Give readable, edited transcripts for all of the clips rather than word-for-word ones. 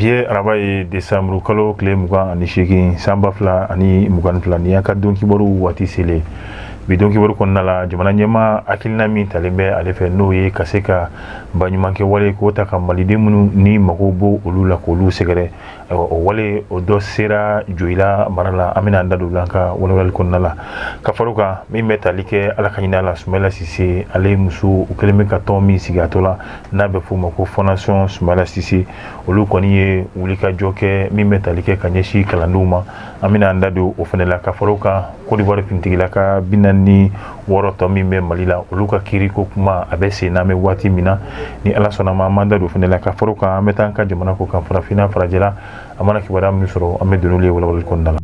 Bi ye araba ye, desanburu kalo tile 28, san 2022. Nin y'an ka don kibaru waati selen. Bi don kibaru kɔnɔna la, jamana ɲɛmaa hakilina min talen bɛ ale fɛ, n'o ye ka se ka baɲumankɛ wale k'o ta ka maliden minnu ni mago b'o olu la k'olu sɛgɛrɛ, ayiwa, o wale o dɔ sera Joyila mara la. An bɛna an da don an ka walawalali kɔnɔna la. Ka fara o kan, min bɛ tali kɛ Ala ka hinɛ la, Sumayila Sise, ale muso, u kɛlen bɛ ka tɔn min sigi a tɔ la n'a bɛ f'o ma ko Fondation Sumayila Sise, olu kɔni ye wulikajɔ kɛ min bɛ tali kɛ ka ɲɛsin kalandenw ma. An bɛna an da don o fana la. Ka fara o kan, Côte d'Ivoire finitigilaka 46 tɔ min bɛ Mali la, olu ka kiiriko kuma a bɛ sen na an bɛ waati min na. Ni Ala sɔnna ma, an b'an da don o fana la. Ka fara o kan, an bɛ taa an ka jamana ko kan, farafinna, farajɛla, an mana kibaruya min sɔrɔ, an bɛ don n'olu ye walawalali kɔnɔna la.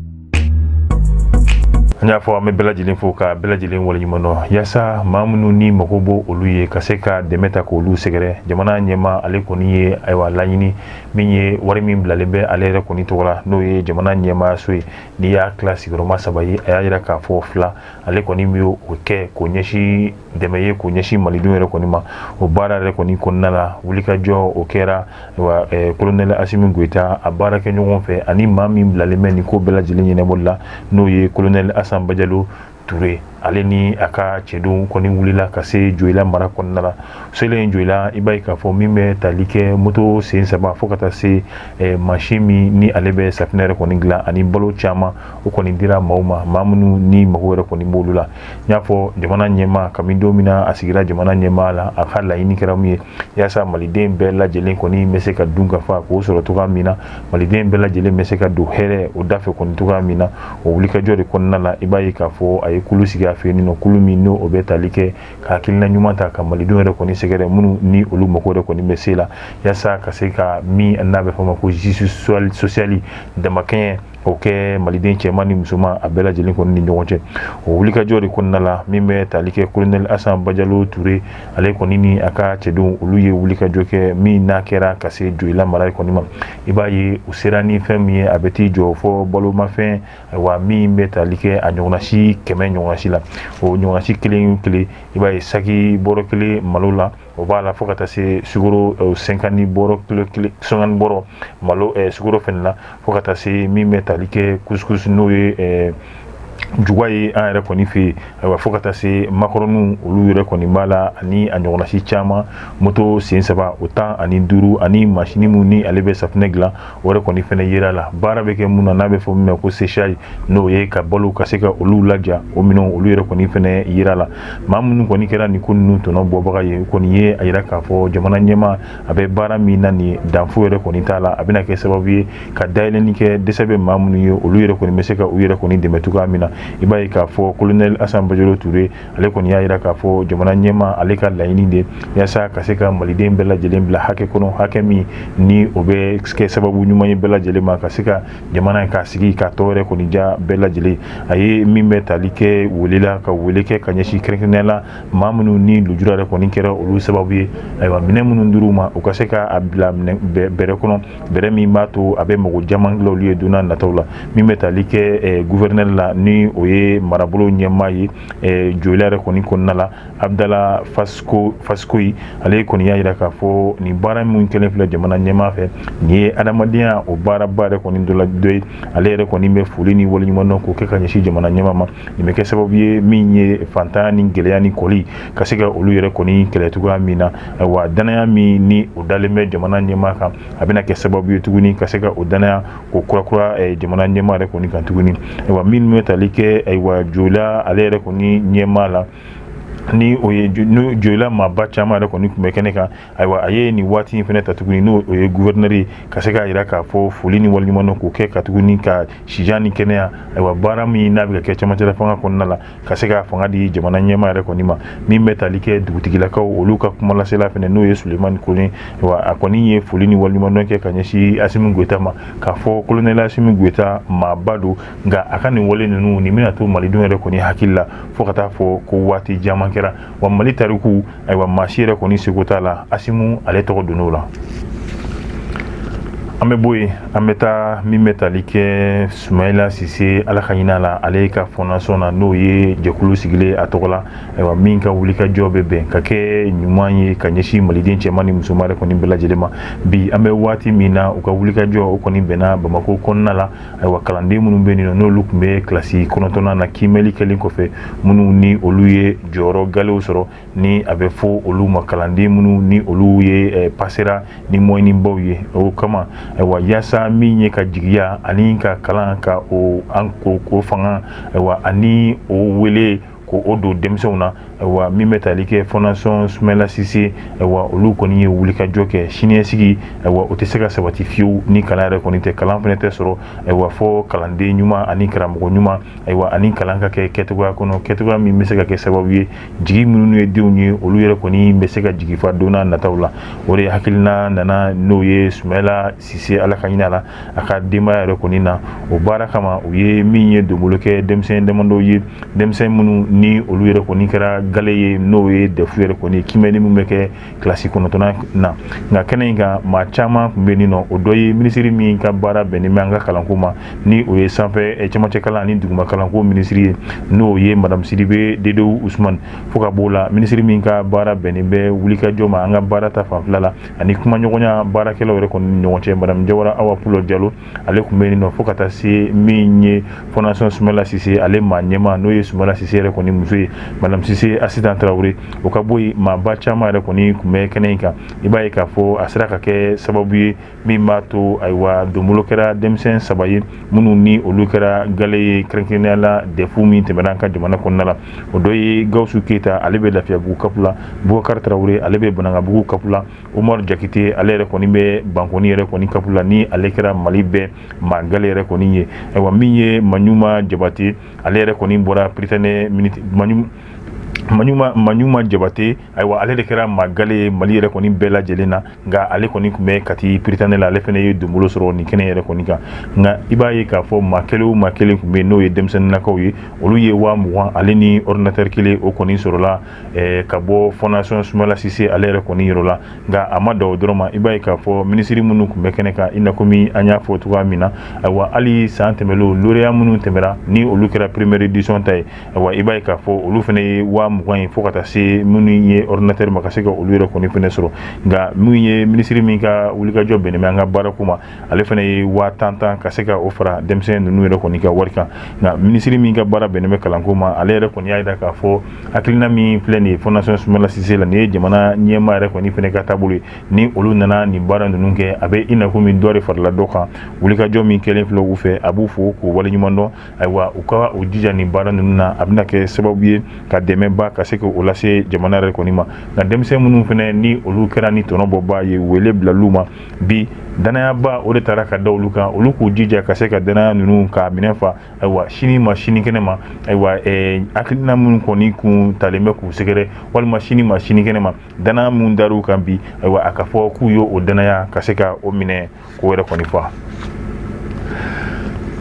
An y'a fɔ, an bɛ bɛɛ lajɛlen fo ka bɛɛ lajɛlen waleɲuman dɔn. Yaasa maa minnu ni mago b'o olu ye ka se ka dɛmɛ ta k'olu sɛgɛrɛ, jamana ɲɛmaa ale kɔni ye, ayiwa, laɲini min ye, wari min bilalen bɛ ale yɛrɛ kɔni tɔgɔ la, n'o ye jamana ɲɛmaayaso ye, n'i y'a tila sigiyɔrɔma saba ye, a y'a yira k'a fɔ fila ale kɔni bɛ o kɛ k'o ɲɛsin dɛmɛ ye k'o ɲɛsin malidenw yɛrɛ kɔni ma. O baara yɛrɛ kɔni kɔnɔna la, wulikajɔ o kɛra, wa kolonɛli Asimi Goyita a baarakɛ ɲɔgɔn fɛ ani maa min bilalen bɛ nin ko bɛɛ lajɛlen ɲɛnabɔli la, n'o ye kolonɛli Asan Bajalo Ture, ale ni a ka cɛdenw kɔni wulila ka se Joyila mara kɔnɔna la. Selen Joyila, i b'a ye k'a fɔ min bɛ tali kɛ moto sen saba fo ka taa se mansin min ni ale bɛ safinɛ yɛrɛ kɔni dilan ani balo caman, o kɔni dira maaw ma, maa minnu ni mago yɛrɛ kɔni b'olu la. N y'a fɔ, jamana ɲɛmaa, kabini don min na a sigira jamana ɲɛmaa la, a ka laɲini kɛra mun ye? Yaasa maliden bɛɛ lajɛlen kɔni bɛ se ka dun ka fa k'o sɔrɔ cogoya min na, maliden bɛɛ lajɛlen bɛ se ka don hɛrɛ o da fɛ kɔni cogoya min na. O wulikajɔ de kɔnɔna la, i b'a ye k'a fɔ a ye kulu sigi a fɛ yen nɔ, kulu min n'o bɛ tali kɛ ka hakilina ɲuman ta ka malidenw yɛrɛ kɔni sɛgɛrɛ, minnu ni olu mago yɛrɛ kɔni bɛ se la, yaasa ka se ka min n'a bɛ fɔ ma ko justice sociale, damakɛɲɛ o kɛ maliden cɛman ni musoman a bɛɛ lajɛlen kɔni ni ɲɔgɔn cɛ. O wulikajɔ de kɔnɔna la, min bɛ tali kɛ kolonɛli Asan Bajalo Ture, ale kɔni ni a ka cɛdenw, olu ye wulikajɔ kɛ min n'a kɛra ka se Joyila mara kɔni ma. I b'a ye u sera ni fɛn min ye, a bɛ t'i jɔ fɔ balomafɛn, wa min bɛ tali kɛ a ɲɔgɔnnasi 100 ɲɔgɔnnasi la. O ɲɔgɔnnasi kelen kelen, i b'a ye saki bɔrɔ kelen malo la, o b'a la, fo ka taa se sukaro 50 bɔrɔ kilo kelen, 50 bɔrɔ malo sukaro fɛnɛ la, fo ka taa se min bɛ tali kɛ couscous, n'o ye juga ye an yɛrɛ kɔni fɛ yen, ayiwa, fo ka taa se makɔrɔniw, olu yɛrɛ kɔni b'a la, ani a ɲɔgɔnnasi caman, moto sen saba o 15, ani masini min ni ale bɛ safinɛ dilan, o yɛrɛ kɔni fɛnɛ yera la. Baara bɛ kɛ mun na n'a bɛ fɔ min ma ko séchage, n'o ye ka balo ka se ka olu laja, o minɛnw, olu yɛrɛ kɔni fɛnɛ yera la. Maa minnu kɔni kɛra nin ko ninnu tɔnɔ bɔbaga ye, o kɔni ye a yira k'a fɔ jamana ɲɛmaa a bɛ baara min na nin, danfo yɛrɛ kɔni t'a la. A bɛna kɛ sababu ye ka dayɛlɛnni kɛ, dɛsɛ bɛ maa minnu ye, olu yɛrɛ kɔni bɛ se ka u yɛrɛ kɔni dɛmɛ cogoya min na. I b'a ye k'a fɔ kolonɛli Asan Bajalo Ture, ale kɔni y'a yira k'a fɔ jamana ɲɛmaa ale ka laɲini de yaasa ka se ka maliden bɛɛ lajɛlen bila hakɛ kɔnɔ, hakɛ min ni o bɛ kɛ sababu ɲuman ye bɛɛ lajɛlen ma, ka se ka jamana k'a sigi k'a tɔ yɛrɛ kɔni diya bɛɛ lajɛlen. A ye min bɛ tali kɛ wele la, ka wele kɛ ka ɲɛsin kɛrɛnkɛrɛnnenya la maa minnu ni lujura yɛrɛ kɔni kɛra olu sababu ye, ayiwa, minɛn minnu dir'u ma, u ka se ka a bila bɛrɛ kɔnɔ, bɛrɛ min b'a to a bɛ mago caman dilan olu ye don n'a nataw la. Min bɛ tali kɛ gouverneur la, ni o ye marabolo ɲɛmaa ye Joyila yɛrɛ kɔni kɔnɔna la, Abdala Faskoyi, ale kɔni y'a yira k'a fɔ nin baara min kɛlen filɛ jamana ɲɛmaa fɛ, nin ye adamadenya o baaraba yɛrɛ kɔni dɔ la dɔ ye. Ale yɛrɛ kɔni bɛ foli ni waleɲumandɔn k'o kɛ ka ɲɛsin jamana ɲɛmaa ma. Nin bɛ kɛ sababu ye min ye fantanya ni gɛlɛya ni kɔli ka se ka olu yɛrɛ kɔni kɛlɛ cogoya min na. Ayiwa, danaya min ni o dalen bɛ jamana ɲɛmaa kan, a bɛna kɛ sababu ye tuguni ka se ka o danaya k'o kurakura jamana ɲɛmaa yɛrɛ kɔni kan tuguni. Ayiwa, min bɛ tali kɛ, ayiwa, Joyila ale yɛrɛ kɔni ɲɛmaa la, ni o ye Joyila maaba caman yɛrɛ kɔni tun bɛ kɛnɛ kan, ayiwa, a ye nin waati in fana ta tuguni, n'o o ye gouverneur ye, ka se k'a jira k'a fɔ foli ni waleɲumandɔn k'o kɛ ka tuguni ka sijan ni kɛnɛya, ayiwa, baara min n'a bɛ ka kɛ cɛmancɛla fanga kɔnɔna la, ka se ka fanga di jamana ɲɛmaa yɛrɛ kɔni ma. Min bɛ tali kɛ dugutigilakaw, olu ka kumalasela fana, n'o ye Sulemani Kone, ayiwa, a kɔni ye foli ni waleɲumandɔn kɛ ka ɲɛsin Asimi Goyita ma, k'a fɔ kolonɛli Asimi Goyita maaba don, nka a ka nin wale ninnu, nin bɛna to malidenw yɛrɛ kɔni hakili la fo ka taa fɔ ko waati caman kɛra, wa Mali tariku, ayiwa, maa si yɛrɛ kɔni seko t'a la, Asimu ale tɔgɔ donn'o la. An bɛ bɔ yen, an bɛ taa min bɛ tali kɛ Sumayila Sise, Ala ka hinɛ la, ale ka fondation na, n'o ye jɛkulu sigilen a tɔgɔ la, ayiwa, min ka wulikajɔ bɛ bɛn ka kɛ ɲuman ye ka ɲɛsin maliden cɛman ni musoman yɛrɛ kɔni bɛɛ lajɛlen ma. Bi an bɛ waati min na, u ka wulikajɔ o kɔni bɛnna Bamakɔ kɔnɔna la. Ayiwa, kalanden minnu bɛ yen nɔ, n'olu tun bɛ kilasi 9nan na, kiimɛli kɛlen kɔfɛ, minnu ni olu ye jɔyɔrɔ galew sɔrɔ, ni a bɛ fɔ olu ma kalanden minnu ni olu ye pasera ni moyenne baw ye, o kama, ayiwa, yaasa min ye ka jigiya ani ka kalan ka o an ko fanga, ayiwa, ani o wele ko o don denmisɛnw na. Ayiwa, min bɛ tali kɛ fondation Sumayila Sise, ayiwa, olu kɔni ye wulikajɔ kɛ. Siniɲɛsigi, ayiwa, o tɛ se ka sabati fiyewu ni kalan yɛrɛ kɔni tɛ. Kalan fana tɛ sɔrɔ, ayiwa, fɔ kalanden ɲuman ani karamɔgɔ ɲuman, ayiwa, ani kalan ka kɛ kɛcogoya kɔnɔ, kɛcogoya min bɛ se ka kɛ sababu ye jigi minnu ye denw ye, olu yɛrɛ kɔni bɛ se ka jigi fa don n'a nataw la. O de hakilina nana, n'o ye Sumayila Sise, Ala ka hinɛ la, a ka denbaya yɛrɛ kɔni na. O baara kama, u ye min ye donbolo kɛ denmisɛn damadɔw ye, denmisɛn minnu ni olu yɛrɛ kɔni kɛra gale ye, n'o ye DEF yɛrɛ kɔni kiimɛni min bɛ kɛ kilasi 9nan na. Nka kɛnɛ in kan, maa caman tun bɛ yen nɔ. O dɔ ye minisiri min ka baara bɛnnen bɛ an ka kalanko ma, ni o ye sanfɛ cɛmancɛ kalan ani duguma kalanko minisiri ye, n'o ye madame Sidibe Dedewu Usumani. Fo ka b'o la, minisiri min ka baara bɛnnen bɛ wulikajɔ ma an ka baara ta fanfɛla la ani kumaɲɔgɔnya baarakɛlaw yɛrɛ kɔni ni ɲɔgɔn cɛ, madame Jawara Awa Pulo Jalo, ale tun bɛ yen nɔ. Fo ka taa se min ye fondation Sumayila Sise, ale maa ɲɛmaa, n'o ye Sumayila Sise yɛrɛ kɔni muso ye, madame Sise Asitan Tarawele. O ka bɔ yen, maaba caman yɛrɛ kɔni tun bɛ kɛnɛ in kan. I b'a ye k'a fɔ a sera ka kɛ sababu ye min b'a to, ayiwa, donbolo kɛra denmisɛn saba ye minnu ni olu kɛra gale ye, kɛrɛnkɛrɛnnenya la DEF min tɛmɛna an ka jamana kɔnɔna la. O dɔ ye Gawusu Keyita, ale bɛ Lafiyabugu CAP la, Bubakari Tarawele, ale bɛ Banankabugu CAP la, Umaru Jakite, ale yɛrɛ kɔni bɛ Bankoni yɛrɛ kɔni CAP la, ni ale kɛra Mali bɛɛ maa gale yɛrɛ kɔni ye. Ayiwa, min ye Maɲuma Jabate, ale yɛrɛ kɔni bɔra Prytanée Maɲuma Jabate, ayiwa, ale de kɛra maa gale ye Mali yɛrɛ kɔni bɛɛ lajɛlen na, nka ale kɔni tun bɛ Kati Prytanée la. Ale fana ye donbolo sɔrɔ nin kɛnɛ yɛrɛ kɔni kan. Nka i b'a ye k'a fɔ maa kelen o maa kelen tun bɛ yen, n'o ye denmisɛnninnakaw ye, olu ye 20 000 ale ni ordinateur kelen, o kɔni sɔrɔla ka bɔ fondation Sumayila Sise ale yɛrɛ kɔni yɔrɔ la. Nka a ma dan o dɔrɔn ma. I b'a ye k'a fɔ minisiri minnu tun bɛ kɛnɛ kan, i n'a komi an y'a fɔ cogoya min na, ayiwa, hali san tɛmɛnlenw, lauréat minnu tɛmɛra, ni olu kɛra première édition ta ye, ayiwa, i b'a ye k'a fɔ olu fana ye 20 000 ye, fo ka taa se minnu ye ordinateur ma, ka se ka olu yɛrɛ kɔni fana sɔrɔ. Nka min ye minisiri min ka wulikajɔ bɛnnen bɛ an ka baarako ma, ale fana ye 10 000 ka se ka o fara denmisɛn ninnu yɛrɛ kɔni ka wari kan. Nka minisiri min ka baara bɛnnen bɛ kalanko ma, ale yɛrɛ kɔni y'a jira k'a fɔ hakilina min filɛ nin ye fondation Sumayila Sise la, nin ye jamana ɲɛmaa yɛrɛ kɔni fana ka taabolo ye. Ni olu nana nin baara ninnu kɛ, a bɛ i n'a komi dɔ de farala dɔ kan. Wulikajɔ min kɛlen filɛ u fɛ, a b'u fo k'u waleɲuman dɔn. Ayiwa, u ka u jija nin baara ninnu na, a bɛna kɛ sababu ye ka dɛmɛba ka se k'o lase jamana yɛrɛ kɔni ma. Nka denmisɛn minnu fana ni olu kɛra ni tɔnɔbɔba ye, wele bilal'u ma bi. Danayaba o de taara ka da olu kan, olu k'u jija ka se ka danaya ninnu k'a minɛ fa, ayiwa, sini ma sinikɛnɛ ma, ayiwa, hakilina minnu kɔni kun talen bɛ k'u sɛgɛrɛ, walima sini ma sinikɛnɛ ma, danaya minnu dar'u kan bi, ayiwa, a ka fɔ k'u y'o danaya ka se ka o minɛ k'o yɛrɛ kɔni fa.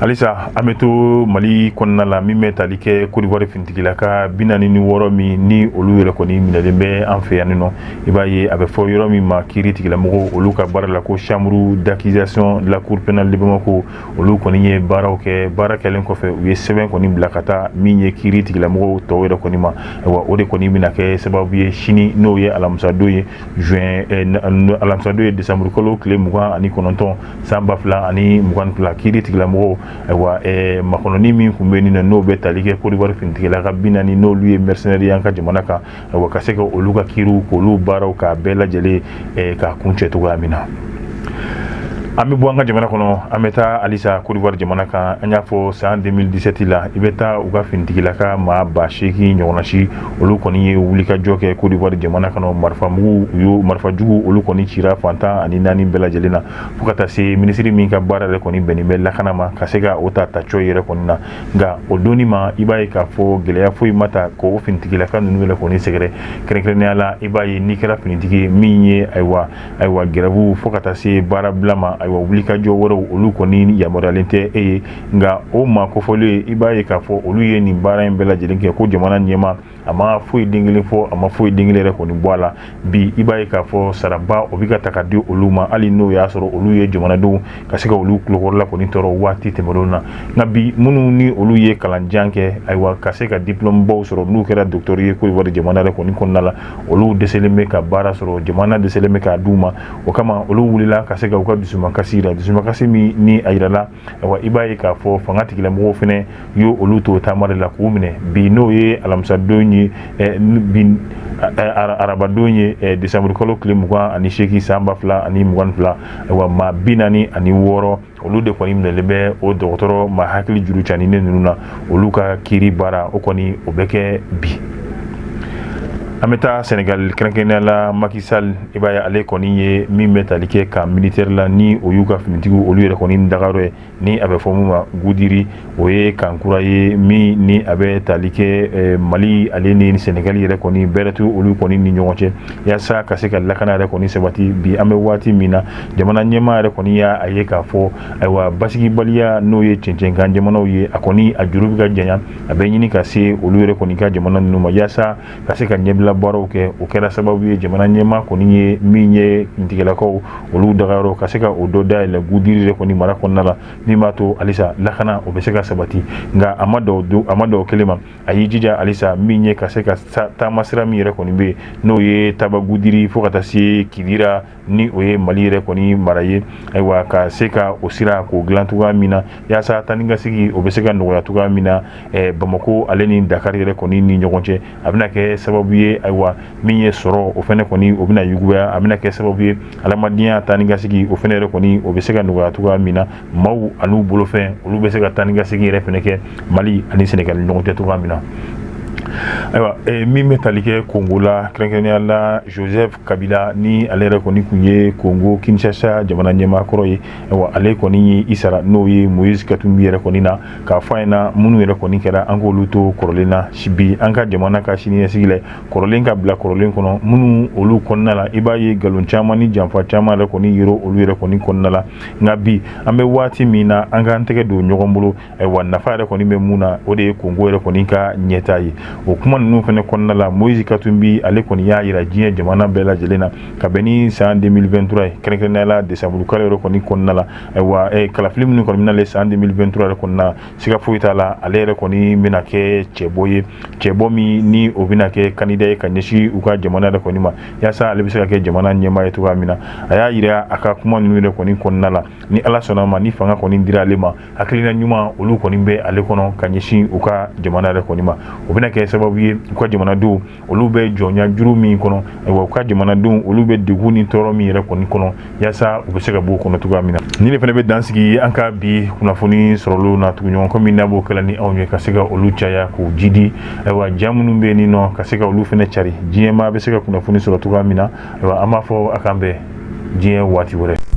Halisa an bɛ to Mali kɔnɔna la. Min bɛ tali kɛ Côte d'Ivoire finitigilaka 46 min ni olu yɛrɛ kɔni minɛlen bɛ an fɛ yan nɔ, i b'a ye a bɛ fɔ yɔrɔ min ma kiiri tigilamɔgɔw olu ka baara la ko chambre d'accusation de la cour pénale de Bamako, olu kɔni ye baaraw kɛ. Baara kɛlen kɔfɛ, u ye sɛbɛn kɔni bila ka taa min ye kiiri tigilamɔgɔw tɔw yɛrɛ kɔni ma. Ayiwa, o de kɔni bɛna kɛ sababu ye sini, n'o ye alamisadon ye, juin, alamisadon ye décembre kalo tile 29 san 2022, kiiri tigilamɔgɔw, ayiwa, makɔnɔni min tun bɛ yen nɔ, n'o bɛ tali kɛ Côte d'Ivoire finitigilaka 40, n'olu ye mercenaires ye an ka jamana kan, ayiwa, ka se ka olu ka kiiriw k'olu baaraw k'a bɛɛ lajɛlen k'a kuncɛ cogoya min na. An bɛ bɔ an ka jamana kɔnɔ, an bɛ taa halisa Côte d'Ivoire jamana kan. An y'a fɔ san 2017 la, i bɛ taa u ka finitigilaka maa 8000 ɲɔgɔnna si, olu kɔni ye wulikajɔ kɛ Côte d'Ivoire jamana kɔnɔ. Marifamugu, u y'o marifajugu, olu kɔni cira fan 14 bɛɛ lajɛlen na, fo ka taa se minisiri min ka baara yɛrɛ kɔni bɛnnen bɛ lakana ma, ka se ka o ta taco yɛrɛ kɔni na. Nka o donni ma, i b'a ye k'a fɔ gɛlɛya foyi ma ta k'o finitigilaka ninnu yɛrɛ kɔni sɛgɛrɛ. Kɛrɛnkɛrɛnnenya la, i b'a ye n'i kɛra finitigi min ye, ayiwa, grève, fo ka taa se baara bila ma. ayiwa wulikajɔ wɛrɛw olu kɔni yamaruyalen tɛ e ye. Nka o maa kofɔlen, i b'a ye k'a fɔ olu ye nin baara in bɛɛ lajɛlen kɛ ko jamana ɲɛmaa a ma foyi den kelen fɔ, a ma foyi den kelen yɛrɛ kɔni bɔ a la. Bi i b'a ye k'a fɔ saraba o bɛ ka ta ka di olu ma, hali n'o y'a sɔrɔ olu ye jamanadenw ka se ka olu tulokɔrɔla kɔni tɔɔrɔ waati tɛmɛnenw na. Nka bi minnu ni olu ye kalanjan kɛ, ayiwa ka se ka diplôme baw sɔrɔ, n'u kɛra docteur ye Côte d'Ivoire jamana yɛrɛ kɔni kɔnɔna la, olu dɛsɛlen bɛ ka baara sɔrɔ, jamana dɛsɛlen bɛ k'a d'u ma. O kama olu wulila ka se ka u ka dusumakasi yira, dusumakasi min ni a yirala. Ayiwa i b'a ye k'a fɔ fanga tigilamɔgɔw fɛnɛ y'o olu to taama de la k'u minɛ bi, n'o ye alamisadon ye, bi arabadon ye, desanburu kalo tile 28 san 2022. Ayiwa maa 46, olu de kɔni minɛlen bɛ o dɔgɔtɔrɔ maa hakili juru caninen ninnu na. Olu ka kiiri baara o kɔni o bɛ kɛ bi. An bɛ taa Senegal, kɛrɛnkɛrɛnnenya la Macky Sall. I b'a ye ale kɔni ye min bɛ tali kɛ camp militaire la, ni o y'u ka finitigiw olu yɛrɛ kɔni dagayɔrɔ ye, ni a bɛ fɔ min ma Goudiri. O ye camp kura ye min ni a bɛ tali kɛ Mali ale ni Senegal yɛrɛ kɔni bɛrɛ t'u olu kɔni ni ɲɔgɔn cɛ, yaasa ka se ka lakana yɛrɛ kɔni sabati. Bi an bɛ waati min na, jamana ɲɛmaa yɛrɛ kɔni y'a ye k'a fɔ ayiwa basigibaliya, n'o ye cɛncɛnkan jamanaw ye, a kɔni a juru bɛ ka janya, a bɛ ɲini ka se olu yɛrɛ kɔni ka jamana ninnu ma, yaasa ka se ka ɲɛbila baaraw kɛ. O kɛra sababu ye jamana ɲɛmaa kɔni ye min ye finitigilakaw olu dagayɔrɔ ka se ka o dɔ dayɛlɛ Goudiri yɛrɛ kɔni mara kɔnɔna la, min b'a to halisa lakana o bɛ se ka sabati. Nka a ma dɔw kelen ma, a y'i jija halisa min ye ka se ka taamasira min yɛrɛ kɔni bɛ yen, n'o ye Taba Goudiri fo ka taa se Kidira, ni o ye Mali yɛrɛ kɔni mara ye, ayiwa ka se ka o sira k'o dilan cogoya min na, yaasa taa ni ka segin o bɛ se ka nɔgɔya cogoya min na Bamakɔ ale ni Dakar yɛrɛ kɔni ni ɲɔgɔn cɛ. A bɛna kɛ sababu ye, ayiwa min ye sɔrɔ o fɛnɛ kɔni o bɛna yugubaya, a bɛna kɛ sababu ye adamadenya taa ni ka segin o fɛnɛ yɛrɛ kɔni o bɛ se ka nɔgɔya cogoya min na, maaw an'u bolofɛn olu bɛ se ka taa ni ka segin yɛrɛ fɛnɛ kɛ Mali ani Senegal ni ɲɔgɔn cɛ cogoya min na. Ayiwa min bɛ tali kɛ Kongo la, kɛrɛnkɛrɛnnenya la Joseph Kabila, ni ale yɛrɛ kɔni tun ye Kongo Kinshasa jamana ɲɛmaa kɔrɔ ye, ayiwa ale kɔni ye i sara, n'o ye Moïse Katumbi yɛrɛ kɔni na, k'a fɔ a ɲɛna minnu yɛrɛ kɔni kɛra, an k'olu to kɔrɔlen na. Bi an ka jamana ka siniɲɛsigi la, kɔrɔlen ka bila kɔrɔlen kɔnɔ, minnu olu kɔnɔna la i b'a ye nkalon caman ni janfa caman yɛrɛ kɔni yɔrɔ olu yɛrɛ kɔni kɔnɔna la. Nka bi an bɛ waati min na, an k'an tɛgɛ don ɲɔgɔn bolo. Ayiwa nafa yɛrɛ kɔni bɛ mun na? O de ye Kongo yɛrɛ kɔni ka ɲɛtaa ye. O kuma ninnu fana kɔnɔna la, Moïse Katumbi ale kɔni y'a yira diɲɛ jamana bɛɛ lajɛlen na ka bɛn ni san 2023 ye, kɛrɛnkɛrɛnnenya la décembre kalo yɛrɛ kɔni kɔnɔna la. Ayiwa kalafili minnu kɔni bɛna san 2023 yɛrɛ kɔnɔna na, siga foyi t'a la, ale yɛrɛ kɔni bɛna kɛ cɛbɔ ye, cɛbɔ min ni o bɛna kɛ candidat ye ka ɲɛsin u ka jamana yɛrɛ kɔni ma, yaasa ale bɛ se ka kɛ jamana ɲɛmaa ye cogoya min na. A y'a yira a ka kuma ninnu yɛrɛ kɔni kɔnɔna la, ni Ala sɔnna ma, ni fanga kɔni dira ale ma, hakilina ɲuman olu kɔni bɛ ale kɔnɔ ka ɲɛsin u ka jamana yɛrɛ kɔni ma. O bɛna kɛ sababu ye u ka jamanadenw olu bɛ jɔnya juru min kɔnɔ, ayiwa u ka jamanadenw olu bɛ degun ni tɔɔrɔ min yɛrɛ kɔni kɔnɔ, yaasa u bɛ se ka bɔ o kɔnɔ cogoya min na. Nin de fana bɛ dan sigi an ka bi kunnafoni sɔrɔlenw na. Tuguɲɔgɔn komi n'a b'o kɛla ni anw ye ka se ka olu caya k'u jidi, ayiwa ja minnu bɛ yen nɔ, ka se ka olu fana cari, diɲɛmaa bɛ se ka kunnafoni sɔrɔ cogoya min na. Ayiwa an b'a fɔ a k'an bɛn diɲɛ waati wɛrɛ.